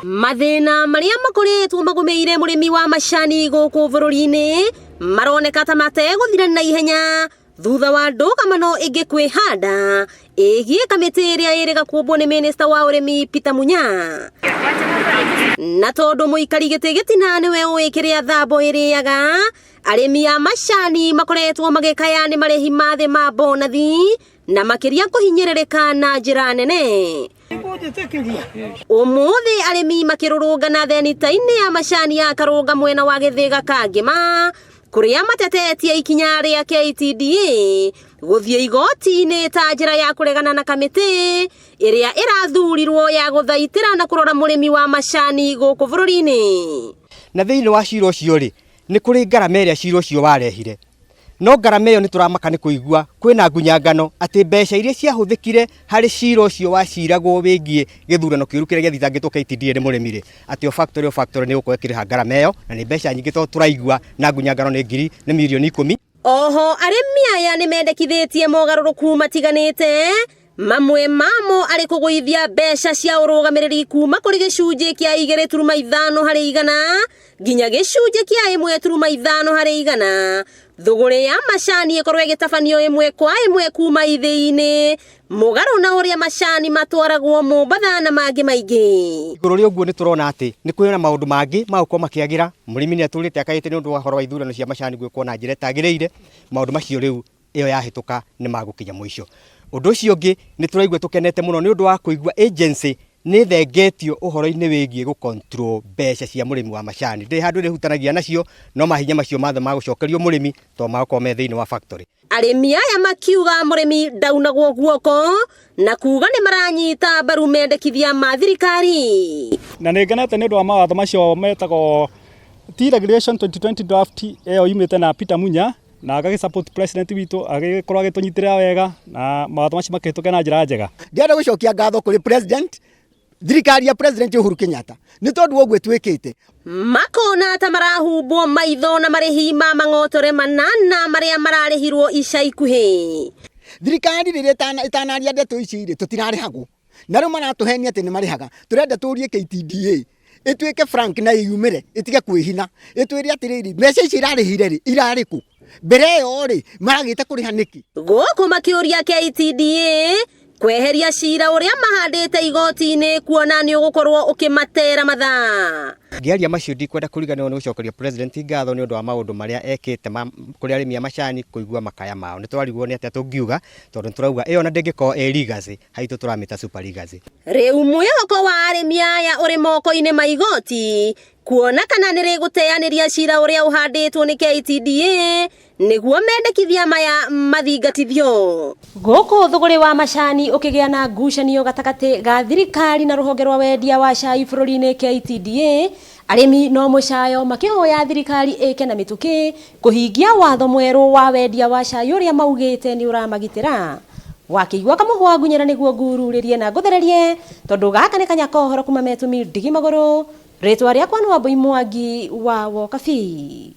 Mathĩna marĩa makoretwo magũmĩire mũrĩmi wa macani gũkũ bũrũri-inĩ maroneka ta mategũthira na ihenya thutha wa ndũgamano ĩngĩ kwĩhanda ĩgiĩ kamĩtĩ ĩrĩa ĩrĩga kũmbwo nĩ minista wa ũrĩmi Peter Munya. Na tondũ mũikari gĩtĩ gĩtina nĩwe ũĩ kĩrĩa thambo ĩrĩaga, arĩmi a macani makoretwo magĩkaya nĩ marĩhi ma thĩ ma bonathi na makĩria kũhinyĩrĩrĩka na njĩra nene. Ũmũthĩ arĩmi makĩrũrũngana thenita-inĩ ya macani ya Karũnga mwena wa Gĩthĩga Kangĩma kũrĩa matetetie ikinya rĩa KTDA gũthiĩ igoti-inĩ ta njĩra ya kũregana na kamĩtĩ ĩrĩa ĩrathurirwo ya gũthaitĩra na kũrora mũrĩmi wa macani gũkũ bũrũri-inĩ. Na thĩinĩ wa cira ũcio rĩ, nĩ kũrĩ ngarama ĩrĩa cira ũcio warehire. No ngarama ĩyo nĩ tũramaka nĩ kũigua kwĩna ngunyangano atĩ mbeca iria ciahũthĩkire harĩ cira ũcio waciragwo wĩgiĩ gĩthurano kĩũru kĩrĩa gĩathitangĩtwo KTDA nĩ mũrĩmi rĩ, atĩ o factory o factory nĩ ĩgũkorwo ĩkĩrĩha ngarama ĩyo na nĩ mbeca nyingĩ tondũ tũraigua na ngunyangano nĩ ngiri nĩ mirioni ikũmi. Oho arĩmi aya nĩ mendekithĩtie mogarũrũku matiganĩte Mamwe mamo arĩ kũgũithia mbeca cia ũrũgamĩrĩri kuma kũrĩ gĩcunjĩ kĩa 2.5 harĩ igana nginya gĩcunjĩ kĩa 1.5 harĩ igana. Thũgũrĩ ya macani ĩkorwo ĩgĩtabanio ĩmwe kwa ĩmwe kuma ithĩi-inĩ, mũgarũ na ũrĩa macani matwaragwo Mombatha na mangĩ maingĩ. Igũrũ rĩa ũguo nĩ tũrona atĩ nĩ kũrĩ na maũndũ mangĩ ma gũkorwo makĩagĩra. Mũrĩmi nĩ atũrĩte akaĩte nĩ ũndũ wa ũhoro wa ithurano cia macani gwĩkwo na njĩra ĩtagĩrĩire. Maũndũ macio rĩu ĩyo yahĩtũka nĩ magũkinya mũico. Ũndũ ũcio ũngĩ nĩ tũraigua tũkenete mũno nĩ ũndũ wa kũigua agency nĩ ĩthengetio ũhoro-inĩ wĩgiĩ gũ control mbeca cia mũrĩmi wa macani. Ndĩrĩ handũ ĩrĩhutanagia nacio no mahinya macio mothe magũcokerio mũrĩmi tondũ magũkorwo me thĩinĩ wa factory. Arĩmi aya makiuga mũrĩmi ndaunagwo guoko na kuga nĩ maranyita mbaru mendekithia ma thirikari. Na nĩ ngenete nĩ ũndũ wa mawatho macio metagwo Tea Regulation 2020 draft ĩyo yumĩte na Peter Munya na agagĩ support president witũ agĩkorwo agĩtũnyitĩrĩra wega na mawatho macio makĩhĩtũke na njĩra njega. Ndĩrenda gũcokia ngatho kũrĩ president, thirikari ya president Uhuru Kenyatta nĩ tondũ wa ũguo ĩtwĩkĩte. Makona ta marahumbwo maitho na marĩhi ma mang'otore manana marĩa mararĩhirwo ica ikuhĩ. Thirikari rĩrĩa ĩtanaria ndeto ici rĩ, tũtirarĩhagwo. Na rĩu maratũhenia atĩ nĩ marĩhaga. Tũrenda tũrie KTDA ĩtuĩke frank na ĩyumĩre ĩtige kwĩhina ĩtwĩre atĩrĩrĩ, mbeca ici irarĩhire rĩ irarĩ kũ? Mbere ĩyo rĩ maragĩte kũrĩha nĩkĩ? Gũkũ makĩũria KTDA kweheria cira ũrĩa mahandĩte igoti-inĩ kuona nĩ ũgũkorwo ũkĩmatera mathaa. Ngĩaria macio ndikwenda kũriganĩrwo nĩ gũcokeria President ngatho nĩ ũndũ wa maũndũ marĩa ekĩte ma kũrĩ arĩmi a macani kũigua makaya mao. Nĩ tũrarigwo nĩ atĩa tũngiuga tondũ nĩ tũrauga ĩyo ona ndĩngĩkorwo ĩ legacy haitũ tũramĩta super legacy. Rĩu mwĩhoko wa arĩmi aya ũrĩ moko-inĩ ma igoti kuona kana nĩ rĩgũteanĩria cira ũrĩa ũhandĩtwo nĩ KTDA nĩguo mendekithia maya mathingatithio. Gũkũ thũgũrĩ wa macani ũkĩgĩa na ngucanio gatagatĩ ga thirikari na rũhonge rwa wendia wa cai bũrũri-inĩ KTDA, arĩmi no mũcayo makĩhoya thirikari ĩke na mĩtũkĩ kũhingia watho mwerũ wa wendia wa cai ũrĩa maugĩte nĩ ũramagitĩra. Wakĩigua kamũhwa ngunyĩra nĩguo ngururĩrie na ngũthererie tondũ gaka nĩ kanya ka ũhoro kuma Metumi Ndigi Magũrũ, rĩtwa rĩakwa nĩ Wambui Mwangi wa Wokabi.